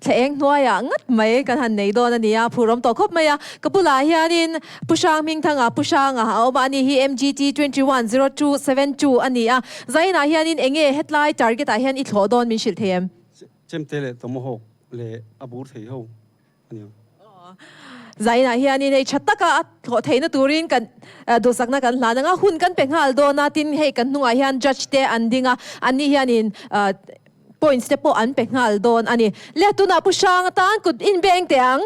Thla eng hnuaiah ngat mai kan han nei dawn a ni a, phur awm tawh khawp mai a. Ka bulah hianin Pu Hrang Hmingthanga, Pu Hranga a awm a, ani hi MGT 210272 a ni a. Zainah hianin eng nge hetlai target ah hian i thlawh dawn min hrilh thei em? Chemte leh Tomahawk leh a bur thei ho a ni ang. Zainah hianin hei tha taka a thlawh theihna turin kan duhsakna kan hlan ang a, hun kan pe nghal dawn a, tin hei kan hnungah hian judge te an ding a, anni hianin Points te pawh an pe nghal dawn a ni. Le tunah Pu Hrang atan kut inbeng teh ang.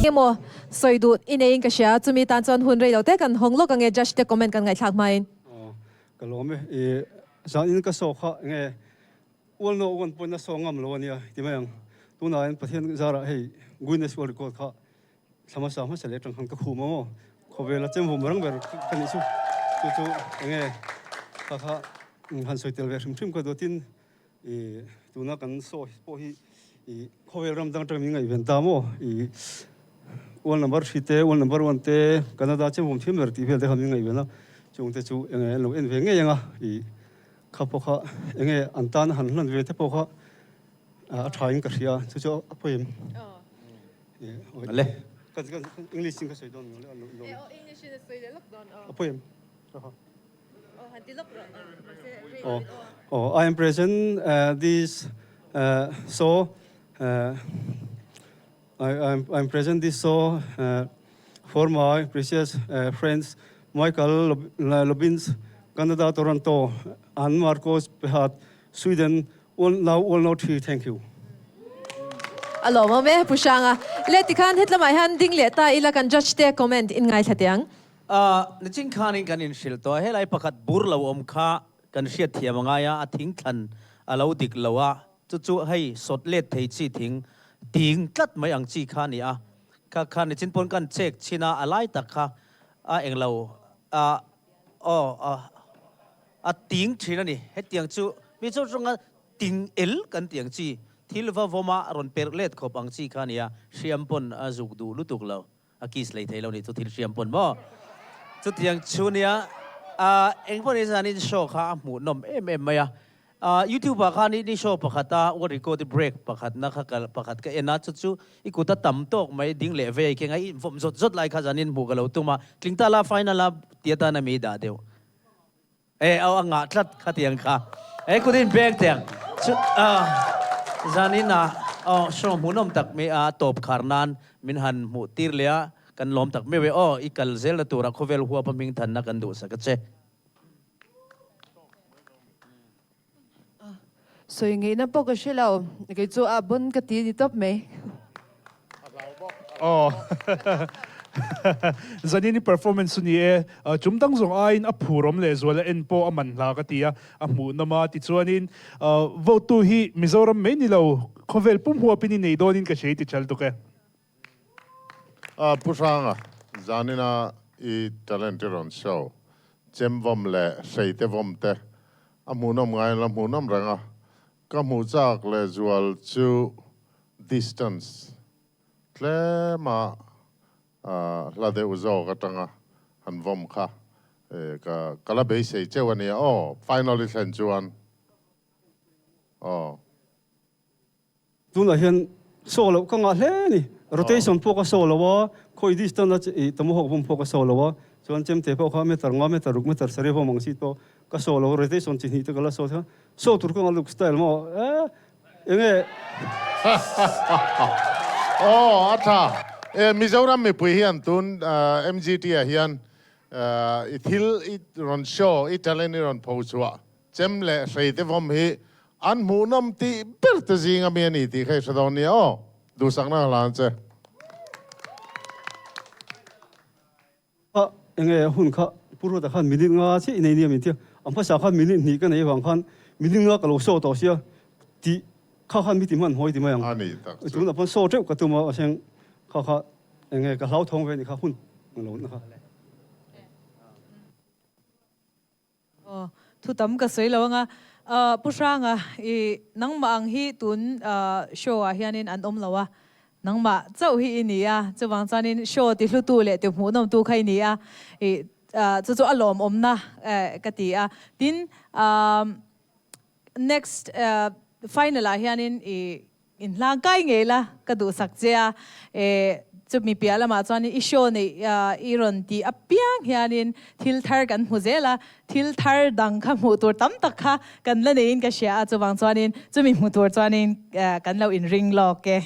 Emaw sawi duh i neiin ka hria, chumi tan chuan hun rei lo te kan hawng lawk ange judge te comment kan ngaihthlak hmain. Aw ka lawm e, i zanin ka saw kha enge ual no uan pawhin a saw ngam lo ania ti mai ang, tunah hian Pathian zarah hei Guinness World Record kha Thla hmasa hmasa leh atang khan ka khum a maw? Khawvela chem vum rang ber ka nih chu. Chu chu enge kha kha han sawi tel ve hrim hrim ka dawtin i tuna kan saw pawh hi i khawvel ram dang atang min ngaihven ta maw? I world number 3 te, world number 1 te, Canada chem vum thiam ber tih vel te kha min ngaihven a. Chung te chu enge an lo en ve ngei anga i kha pawh kha enge an tan han hlan ve te pawh kha a tha in ka hria. Chu chu a pawi em? Le. English in ka sawi dawn lo le. English in a sawi leh lawk dawn. A pawi em? Oh, oh, I am present uh, this uh, so uh, I, I'm, I'm present this so uh, for my precious uh, friends Michael Lobins, Canada, Toronto, and Marcos Pehat, Sweden, All now all no thi thank you. A lawmawm e Pu Hranga. Le tikhan hetlamah hian ding leh ta ila kan judge te comment in ngaithla teh ang. Nichin khanin kan inhrilh tawh a, helai pakhat bur lo awm kha kan hriat thiam a ngai a, a thing thlan a lo dik lo a, chu chu hei sawt let thei chi thing ting tlat mai ang chi kha a ni a, kha kha nichin pawn kan check chhin a, a lai tak kha a englo a aw a. A ting thin a ni. Hetiang chu mi chu ṭawnga ting el kan tih ang chi, thil va vawma rawn perh let khawp ang chi kha a ni a, hriam pawn a zuk duh lutuk lo, a kiss lei thei lo ni chu thil hriam pawn maw? Chutiang chu nia, a engpawh ni zanin show kha a hmuhnawm em em mai a. YouTube ah khan i show pakhat a world record i break pakhatna kha ka pakhat ka en a, chu chu i kut a tam tawk mai ding leh vei keng a, i vawm zawt zawt lai kha zanin hmuh ka lo tum a, tling ta la final a ti atan a mi dah deuh. E au a ngah tlat khatiang kha. E kutin beng tiang chu a zanin a aw show hmuhnawm tak mai a tawp khar nan min han hmuh tir leh a kan lawm tak meuh e aw i kal zel na tura khawvel huap a hming thanna kan duhsak a che. Sawi ngeihna pawh ka hre lo, kei chu a bon ka ti ni tawp mai. Aw Zanin i performance chu ni e, chum dang zawng aiin a phur awm leh zual a en pawh a man hla ka ti a, a hmuhnawm a tichuanin vote tu hi Mizoram mai ni lo khawvel pum huapin i nei dawnin ka hria i ti chal tuk e. Pu Hranga, zanina i talent i rawn show, chem vawm leh hreite vawm te a hmuhnawm ngai la hmuhnawm reng a, ka hmuh chak leh zual chu distance tlema hla deuh zawk atanga han vawm kha ka ka la beisei cheu a nia aw, final i thlen chuan aw. Tunah hian saw loh ka ngah hle a ni. Rotation pawh ka saw lo a, khawi distance a ih tomahawk vawm pawh ka saw lo a, chuan chemte pawh kha meter nga, meter ruk, meter sarih vawm ang chi pawh ka saw lo a, rotation chi hnih te ka la saw thei a, saw tur ka ngah luk style maw eh enge. Aw a tha e, Mizoram mipui hian tun MGT ah hian i thil i rawn show, i talent i rawn pho chhuah Chem leh hreite vawm hi an hmuhnawm tih ber te zing ami a ni tih kha i hre dawn nia aw. Duhsakna ka hlan che. A enge hun kha Pu Ruata khan minute nga chiah i nei nia min ti a, a hmasa khan minute hnih ka nei avang khan minute nga ka lo saw tawh sia tih kha khan mi ti hman hawi ti mai ang. A ni tak chu. Tunah pawn saw teuh ka tum a, a seng kha kha enge ka hlauthawng ve ni kha hun lo na kha. Aw, thu tam ka sawi lo anga. Pu Hranga, i nangmah ang hi tun show ah hianin an awm lo a, nangmah chauh hi i ni a, chuvang chuanin show ti hlutu leh ti hmuhnawmtu kha i ni a, i chu chu a lawmawmna ka ti a. Tin, next final ah hianin i Inhlang kai ngei la ka duhsak che a, e chumi piah lamah chuanin i show neih i rawn tih apiang hianin thil thar kan hmu zel a, thil thar dang kha hmuh tur tam tak kha kan la neiin ka hria a, chuvang chuanin chumi hmu tur chuanin kan lo inring lawk e.